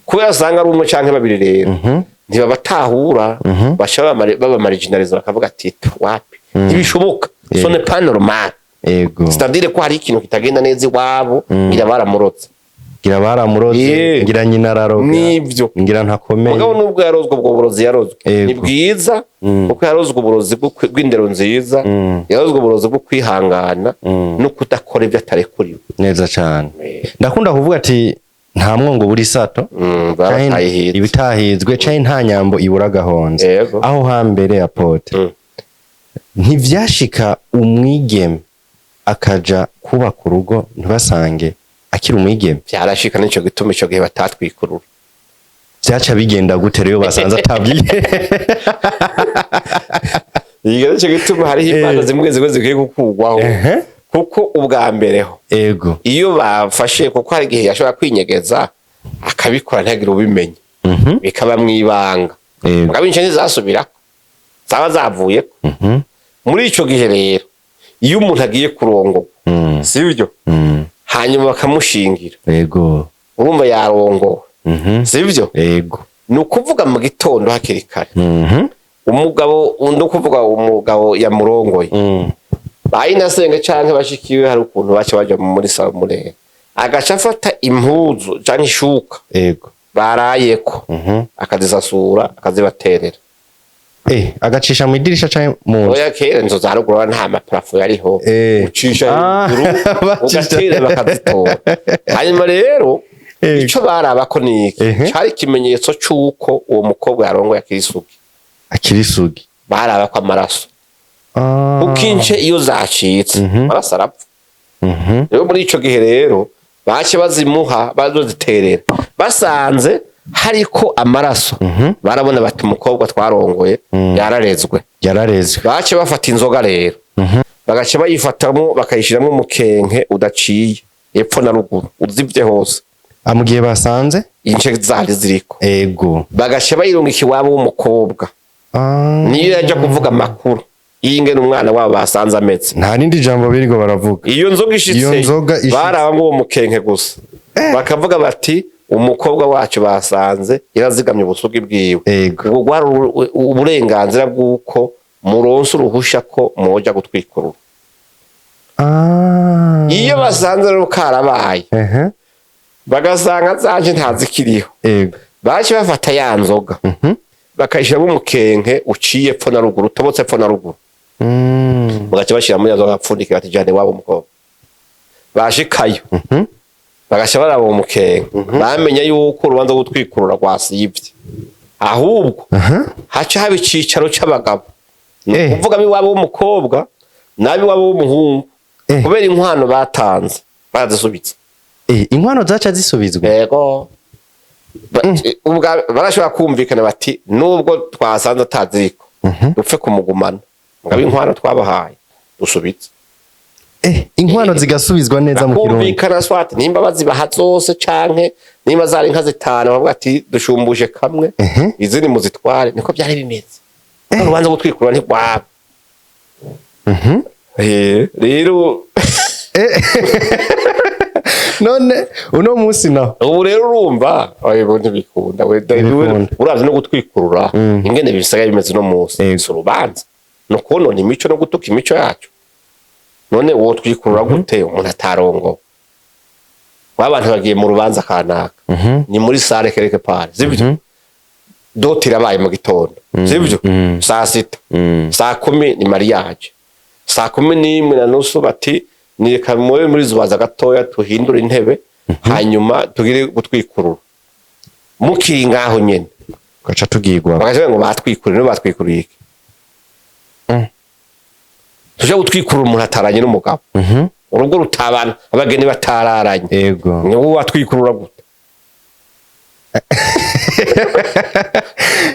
kubera usanga ari umwe canke babiri. Rero ntibabatahura, baca babamarginaliza, bakavuga ati wapi, ntibishoboka, ce n'est pas normal. C'est-à-dire ko hari ikintu kitagenda neza iwabo, ngira baramurotse. Ngira baramuroze. Ngira nyina araroga. Nivyo. Ngira ntakomeye. Mugabo nubwo yarozwe, ubwo burozi yarozwe ni bwiza, kuko yarozwe uburozi bw'indero nziza, yarozwe uburozi bwo kwihangana no kudakora ibyo atarekuriwe. Neza cane. Ndakunda kuvuga ati nta mwongo buri sato canke Baratayihize. Ibitahizwe canke nta nyambo ibura agahonze. Aho hambere, apôtre, ntivyashika umwigeme akaja kubaka urugo ntibasange akiri umwigeme? Vyarashika, nico gituma ico gihe batatwikurura. Vyaca bigenda gute rero basanze atabwiye? Iyo nico gituma hariho imanza zimwe zimwe zikwiye gukurwaho, kuko ubwa mbere ho iyo bafashe, kuko hari igihe yashobora kwinyegeza akabikora ntihagire ubimenya. Bikaba mw'ibanga. Mugabo ince ntizasubirako, zaba zavuyeko. Muri ico gihe rero, iyo umuntu agiye kurongorwa, sibyo? Hanyuma bakamushingira. Urumva yarongowe, sibyo? Yego. Ni ukuvuga mu gitondo hakiri kare, umugabo, undi ukuvuga umugabo yamurongoye, bayinasenge canke bashikiwe, hari ukuntu baca baja muri salon murere, agaca afata impuzu canke ishuka barayeko, akazisasura, akazibaterera. Agacisha mu idirisha canke mu nzu? Oya, kera inzu za ruguru nta ma plafond yariho. Ucisha hejuru, bacisha. Ugatera bakazitora. Hanyuma rero, ico barabako ni iki? Cari ikimenyetso c'uko uwo mukobwa yarongoye akiri isugi. Akiri isugi. Barabako amaraso, kuko ince iyo zacitse, amaraso arapfa. Rero muri ico gihe rero bace bazimuha, bazoziterera, basanze hariko amaraso, barabona bati umukobwa twarongoye yararezwe. Yararezwe. Bace bafata inzoga rero, bagaca bayifatamo, bakayishiramwo umukenke udaciye epfo na ruguru, uzivye hose. Mu gihe basanze ince zari ziriko, bagaca bayirungika iwabo w'umukobwa. Niyo yaja kuvuga amakuru y'ingene umwana wabo basanze ameze. Nta rindi jambo birirwa baravuga. Iyo nzoga Iyo ishitse, nzoga ishitse. baraba ngo uwo mukenke gusa, bakavuga bati umukobwa wacu basanze yarazigamye ubusugi bwiwe. Ubwo bwari uburenganzira bw'uko muronse uruhusha ko mwoja gutwikurura. Iyo basanze rero karabaye, bagasanga zanje ntazikiriho, bace bafata ya nzoga, bakayishyiramo umukenke uciye epfo na ruguru, utobotse epfo na ruguru, bagaca bashyira muri ya nzoga, bapfundikira, bati jane wabo umukobwa. Bashikayo, bagaca baraba uwo mukenke, bamenya yuko urubanza rwo gutwikurura rwasivye, ahubwo haca haba icicaro c'abagabo, ni ukuvuga ab'iwabo w'umukobwa n'ab'iwabo w'umuhungu, kubera inkwano batanze barazisubitse. Inkwano zaca zisubizwa? Yego. Barashobora kumvikana bati nubwo twasanze ataziko, dupfe kumugumana, mugabo inkwano twabahaye dusubitse. Inkwano zigasubizwa neza mu Kirundi. Bakumvikana, swati nimba bazibaha zose canke nimba zari inka zitanu, bavuga ati dushumbuje kamwe, izindi muzitware. Niko byari bimeze. Urubanza rwo gutwikurura ntirwaba. Rero None uno munsi naho? Ubu rero urumva, oya, ubu ntibikunda. Ntibikunda. Uravye no gutwikurura ingene bisigaye bimeze uno munsi, si urubanza, no konona imico no gutuka imico yacu. None wo twikurura gute umuntu atarongowe? Abantu bagiye mu rubanza kanaka, ni muri salle quelque part, sibyo? Dot irabaye mu gitondo, sibyo? Saa 6, saa 10 ni mariage, saa 11:30 bati nireka mube muri zubaza gatoya, tuhindure intebe, hanyuma tugire gutwikurura. Mukiri ngaho nyene, gaca tugirwa. Bagaca ngo batwikurire. No batwikuriye iki? Tuje gutwikurura umuntu ataranye n'umugabo, urugo rutabana, abageni batararanye. Ni wowe watwikurura gute?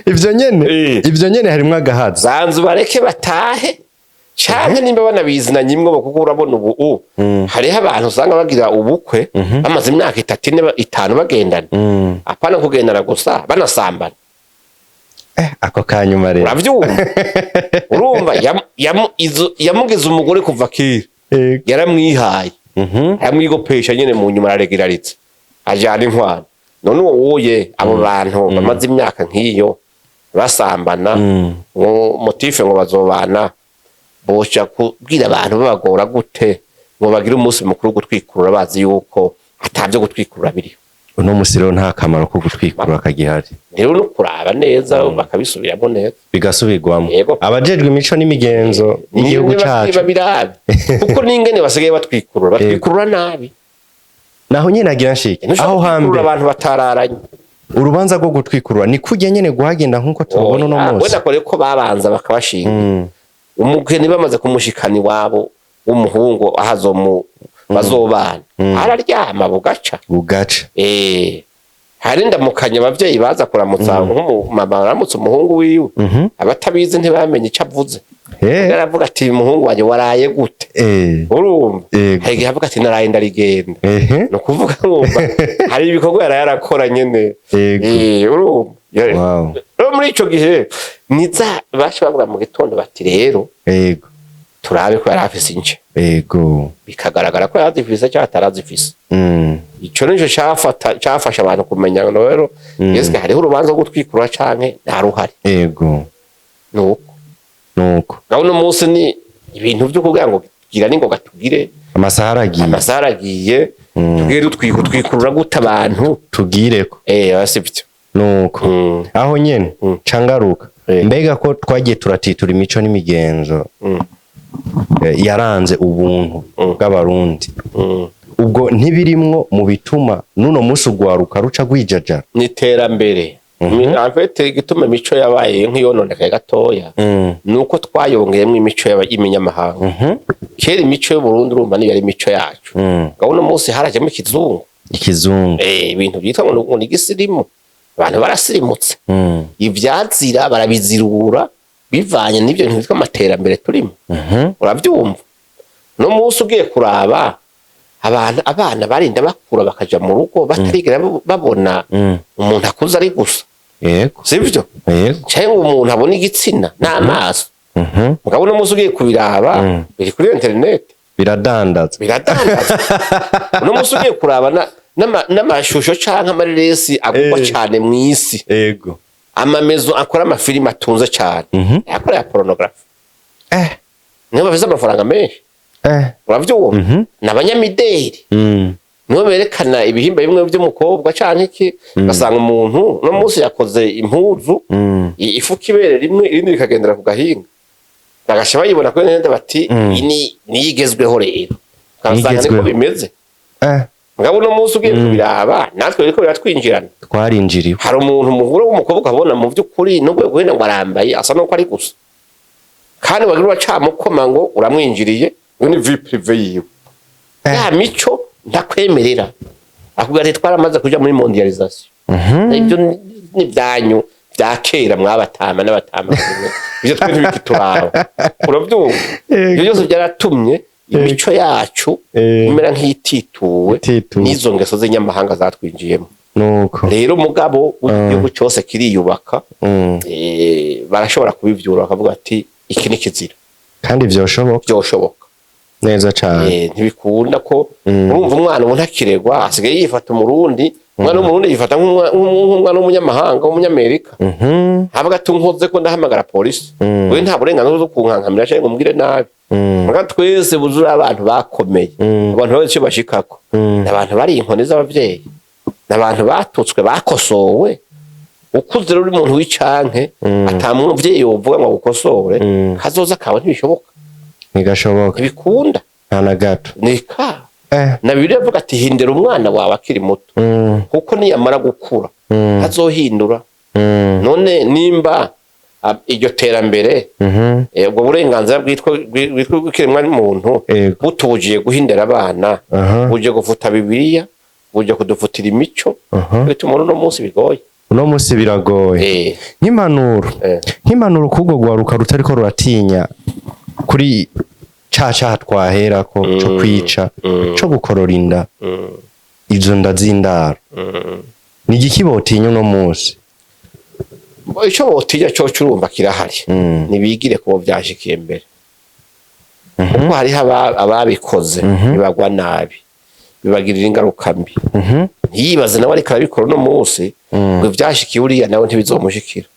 Ivyo nyene, ivyo nyene harimwo agahaza. Zanzu bareke batahe, canke nimba banabizinanye imwe, kuko urabona ubu hariho abantu usanga bagira ubukwe bamaze imyaka 3, 4, 5 bagendana. Apana kugendana gusa, banasambana. Ako kanyuma rero. Uravyumva, urumva yamugize umugore kuva kera. Yaramwihaye, aramwigopesha nyene, mu nyuma araregeraritse, ajana inkwano. None uwo wuye abo bantu bamaze imyaka nk'iyo basambana, ngo motif ngo bazobana, boca kubwira abantu babagora gute ngo bagire umunsi mukuru wo gutwikurura, bazi yuko atavyo gutwikurura biriho? Uno musi rero nta kamaro ko gutwikurura kagihari. Rero no kuraba neza, bakabisubiramo neza. Bigasubirwamo. Yego. Abajejwe imico n'imigenzo y'igihugu cacu babirabe, kuko n'ingene basigaye batwikurura, batwikurura nabi. Naho nyene nagira nshike Ntushobora aho gutwikurura hambere, abantu batararanye. Urubanza rwo gutwikurura ni kurya nyene guhagenda nk'uko tubona uno Oya, munsi? wenda kore ko babanza bakabashinga umugeni, bamaze kumushikana iwabo w'umuhungu aho azomu bazobana, araryama bugaca. Bugaca. Hari ndamukanya abavyeyi baza kuramutsa, nk'umumama aramutse umuhungu wiwe, abatabizi ntibamenye ico avuze. Aravuga ati: "Muhungu wanjye, waraye gute?" Urumva, hari igihe avuga ati: "Naraye ndarigenda." Ni ukuvuga, mwumva hari ibikorwa yaraye arakora nyene. Urumva. Rero muri ico gihe niza baca bavuga mu gitondo bati: "Rero turabe ko yari afise ince." Bikagaragara ko yarazifise cyangwa atarazifise. Ico nico cafasha abantu kumenya ngo rero eske hariho urubanza rwo gutwikurura canke nta ruhari. Nuko. Nuko. Ngaho uno munsi ni ibintu vyo kugira ngo gira ningoga tugire. Amasaha aragiye. Amasaha aragiye. Tugire dutwika, utwikurura gute abantu? Tugireko. Sivyo. Nuko. Aho nyene cangaruka. Mbega ko twagiye turatitura imico n'imigenzo yaranze ubuntu bw'Abarundi, ubwo ntibirimwo mu bituma n'uno munsi ugwaruka ruca rwijajara? Ni iterambere. En fait, igituma imico yabaye nk'iyononekaye gatoya ni uko twayongeyemo imico y'iminyamahanga. Kera imico y'Uburundi, urumva, niyo yari imico yacu. Ngaho uno munsi harajemo ikizungu. Ikizungu. Ibintu byitwa ngo ni igisirimu, abantu barasirimutse. Ivyazira barabizirura bivanye n'ibyo bintu byitwa amaterambere turimo. Urabyumva, no munsi ugiye kuraba abantu, abana barinda bakura bakaja mu rugo batarigera babona umuntu akuze ari gusa. Sivyo? Yego. Cyangwa ngo umuntu abone igitsina n'amaso. Mugabo uno munsi ugiye kubiraba, biri kuri internet. Biradandaza. Biradandaza. Uno munsi ugiye kuraba n'amashusho canke amareresi agurwa cane mw'isi, amamezo akora amafilimi atunze cane, akora ya pornography, nibo bafise amafaranga menshi. Uravyumva, ni abanyamideli. Nibo berekana ibihimba bimwe by'umukobwa canke iki, ugasanga umuntu uno munsi yakoze impuzu ifuka ibere rimwe, irindi rikagendera ku gahinga, bagaca bayibona kuri internet bati: "Iyi ni niyo igezweho." Rero ugasanga niko Igezweho. bimeze. Mugabo uno munsi ugiye kubiraba, natwe biriko biratwinjirana. Twarinjiriwe. Hari umuntu muhura w'umukobwa ukabona mu by'ukuri nubwo guhenda ngo arambaye, asa nuko ari gusa, kandi wagira uracamukoma ngo uramwinjiriye, ngo ni vie privée yiwe. Ya mico ntakwemerera, akubwira ati: "Twaramaze kuja muri mondialisation. Ibyo ni ibyanyu bya kera, mwabatama n'abatama, ibyo twe ntibikituraba." Urabyumva, ibyo byose byaratumye imico yacu imera nk'itituwe Itituwe. n'izo ngeso z'inyamahanga zatwinjiyemo. Nuko. Rero mugabo igihugu cyose kiriyubaka. Barashobora kubivyura bakavuga ati: "Iki ni kizira." Kandi vyoshoboka. Byoshoboka. Neza cane. Ntibikunda ko urumva umwana ubu ntakiregwa, asigaye yifata Umurundi. Umwana w'Umurundi yifata nk'umwana w'umunyamahanga, w'Umunyamerika. Havuga ati: "Nkoze ko ndahamagara polisi. We nta burenganzira bwo kunkankamira cyangwa ngo umbwire nabi." Muga twese buzura abantu bakomeye, abantu bazi icyo bashikako. Ni abantu bari inkoni z'abavyeyi, ni abantu batutswe, bakosowe. Ukuze rero uri umuntu w'icanke, ata muvyeyi yovuga ngo agukosore, kazoza kawe ntibishoboka. Ntigashoboka. Ntibikunda. Nta na gato. Nika na Bibiliya avuga ati: "Hindura umwana wawe akiri muto, kuko niyamara gukura azohindura." None nimba iryo terambere, ubwo burenganzira bwitwa bw'ikiremwa muntu butubujije guhindura abana, buje gufuta Bibiliya, buje kudufutira imico, bituma uno munsi bigoye. Uno munsi biragoye. Nk'impanuro, nk'impanuro k'ubwo rwaruka rutariko ruratinya kuri ca caha twaherako co kwica, co gukorora inda, izo nda z'indaro, ni igiki botinya uno munsi? Ico botinya coco, urumva, kirahari. Nibigire kubo vyashikiye mbere, kuko hariho ababikoze bibagwa nabi, bibagirira ingaruka mbi. Ntiyibaze nawe ariko arabikora uno munsi ngo ivyashikiye uriya nawe ntibizomushikira.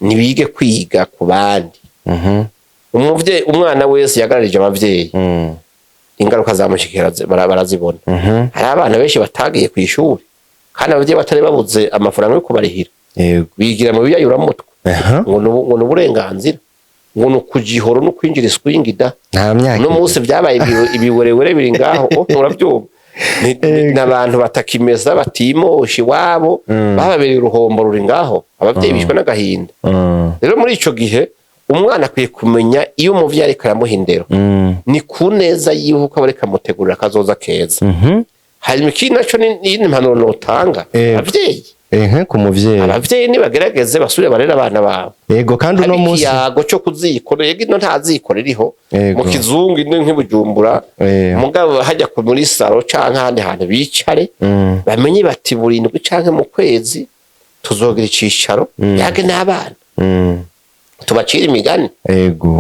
Nibige kwiga ku bandi. Umuvyeyi, umwana wese yagararije abavyeyi, ingaruka zamushikira barazibona. Hari abana benshi batagiye kw'ishuri kandi abavyeyi batari babuze amafaranga yo kubarihira, bigira mu biyayuramutwe, ngo ni uburenganzira, ngo ni ukujihoro no kwinjira iswingida. Nta myaka. Uno munsi byabaye ibiwerewere biri ngaho. Oh, urabyumva, ni abantu batakimeza, batimosha iwabo, bababereye uruhombo ruri ngaho, ababyeyi bishwe n'agahinda. Rero muri ico gihe umwana akwiye kumenya iyo umuvyeyi ariko aramuha indero, ni ku neza yiwe, kuko aba ariko amutegurira akazoza keza. Hanyuma ikindi naco ni iyindi mpanuro notanga abavyeyi. Ehe, ku muvyeyi. Abavyeyi nibagerageze basubire barere abana babo. Ego, kandi uno Hari munsi ikiyago cyo kuziko, yego, ino nta ziko ririho mu kizungu, ino nk'ibujumbura, mugabo hajya ku muri salon canke ahandi hantu bicare, bamenye bati burindwi canke mu kwezi tuzogira icicaro, yage n'abana, tubacire imigani,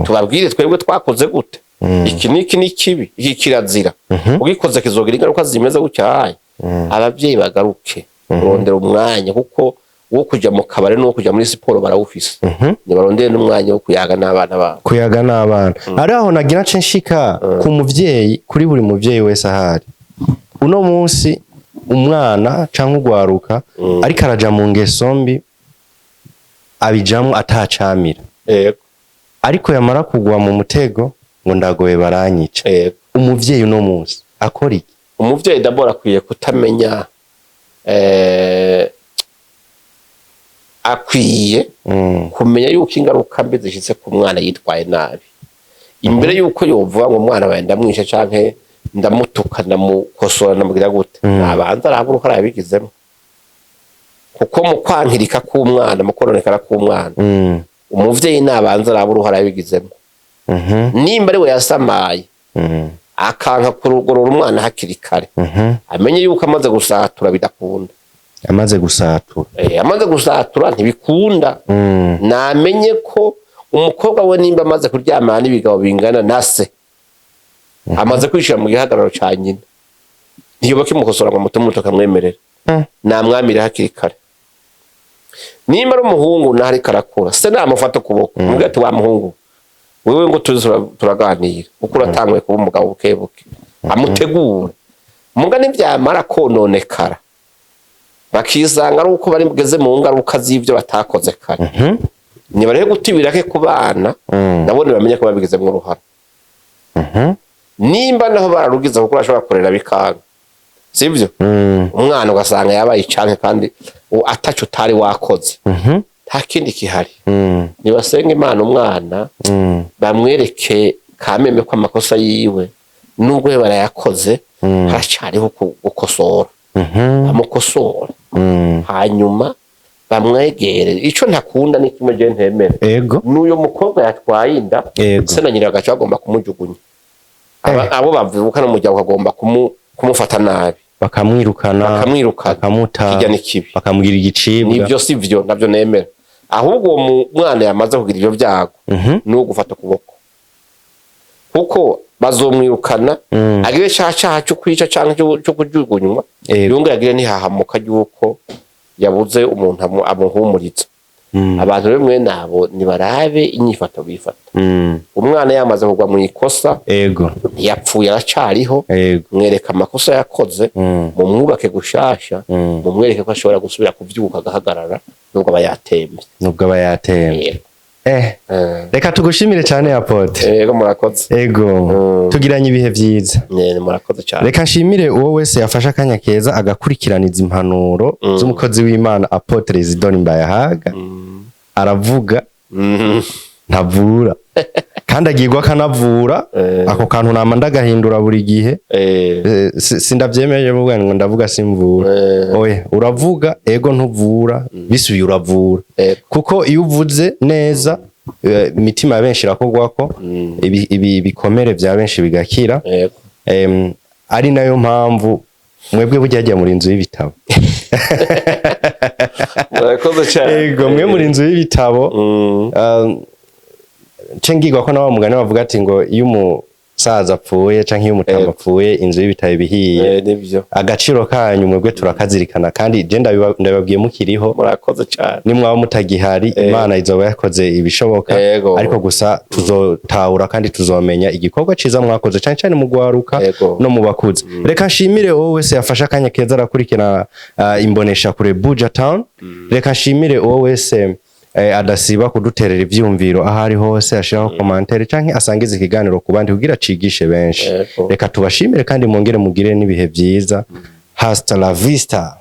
tubabwire twebwe twakoze gute, iki n'iki ni kibi, iki kirazira, ugikoze kizogira ingaruka zimeze gutya. Hayi abavyeyi bagaruke kurondera umwanya, kuko wo kuja mu kabare n'uwo kuja muri siporo barawufise, nibarondere n'umwanya wo kuyaga n'abana babo. Kuyaga n'abana. Ari aho nagira nce nshika ku muvyeyi, kuri buri muvyeyi wese ahari uno munsi, umwana canke ugwaruka ariko araja mu ngeso mbi, abijamwo atacamira, ariko yamara kugwa mu mutego ngo ndagoye baranyica. Umuvyeyi uno munsi akora iki? Umuvyeyi d'abord akwiye kutamenya, akwiye kumenya yuko ingaruka mbi zishitse ku mwana yitwaye nabi, imbere yuko yovuga ngo umwana wawe ndamwishe canke ndamutuka, ndamukosora, ndamubwira gute, nabanza araba uruhara yabigizemo, kuko mu kwankirika k'umwana, mu kononekara k'umwana, umuvyeyi nabanza araba uruhara yabigizemo. Nimba ari we yasamaye, akanka kurugorora umwana hakiri kare, amenye yuko amaze gusatura bidakunda. Amaze gusatura. Amaze gusatura ntibikunda. Namenye ko umukobwa we nimba amaze kuryamana n'ibigabo bingana na se, amaze kwishira mu gihagararo ca nyina, ntiyoba kimukosora ngo mutume umuto akamwemerera. Namwamire hakiri kare. Nimba ari umuhungu naho ariko arakura, se namufata ukuboko, umubwira ati: "Wa muhungu wewe, ngo tuze turaganira kuko uratanguye kuba umugabo buke buke." Amutegure. Muga nivyamara kononekara, bakisanga ari uko bari bugeze mu ngaruka z'ivyo batakoze kare, nibareke guta ibirake ku bana, nabo ntibamenye ko babigizemwo uruhara. Nimba naho bararugize, kuko urashobora kurera bikanga, sivyo? Umwana ugasanga yabaye icanke kandi ataco utari wakoze. Nta kindi kihari, nibasenga Imana, umwana bamwereke kameme ko amakosa yiwe, nubwo we barayakoze, haracariho gukosora. Bamukosora, hanyuma bamwegere. Ico ntakunda ni kimwe je ntemera: n'uyo mukobwa yatwaye inda, se na nyina bagaca bagomba kumujugunya. Abo bavuka n'umuryango ukagomba kumufata nabi, bakamwirukana, bakamwirukana, bakamuta, kirya ni kibi. Bakamugira igicibwa. Nibyo, si vyo, navyo nemera. Ahubwo uwo mwana yamaze kugira ivyo vyago, ni uwo gufata ukuboko, kuko bazomwirukana, agire ca caha co kwica canke co kujugunywa, yongere agire ntihahamuka ry'uko yabuze umuntu amuhumuriza. Abantu rero mwene abo nibarabe inyifato bifata. Umwana yamaze kugwa mu ikosa, ntiyapfuye, aracariho. Mwereka amakosa yakoze, mumwubake gushasha, mumwereke ko ashobora gusubira kuvyuka agahagarara nubwo aba yatemvye. Nubwo aba yatemvye. Yego. Reka tugushimire cyane, apôtre. Yego, murakoze. Ego. Tugiranye ibihe vyiza. Murakoze cyane. Reka nshimire uwo wese yafashe akanya keza agakurikiraniza impanuro z'umukozi w'Imana apôtre Isidore Mbayahaga. Aravuga, ntavura, kandi agirwa akanavura. Ako kantu nama ndagahindura buri gihe. Sindavyemeye vuga ngo ndavuga simvura. Oya, uravuga, ego, ntuvura, bisubiye uravura, kuko iyo uvuze neza, imitima ya benshi irakogwako, ibi bikomere vya benshi bigakira. Ari nayo mpamvu mwebwe burya hajya muri inzu y'ibitabo. Murakoze cyane. Ego, mwe muri inzu y'ibitabo. Nce ngirwa ko nawa mugani bavuga ati ngo iyo umusaza apfuye canke iyo umutama apfuye, inzu y'ibitabo ibihiye. Nivyo. Agaciro kanyu mwebwe turakazirikana, kandi je ndabibabwiye mukiriho. Murakoze cyane. Nimwaba mutagihari, Imana izoba yakoze ibishoboka, ariko gusa tuzotahura kandi tuzomenya igikorwa ciza mwakoze, cane cane mu gwaruka no mu bakuze. Reka nshimire wowe wese yafashe akanya keza arakurikira imbonesha kure Buja Town. Reka nshimire uwo wese adasiba kuduterera ivyumviro aho ari hose, ashiraho commentaire canke asangiza ikiganiro ku bandi kugira cigishe benshi. Reka tubashimire kandi mwongere mugire n'ibihe vyiza. Hasta la vista.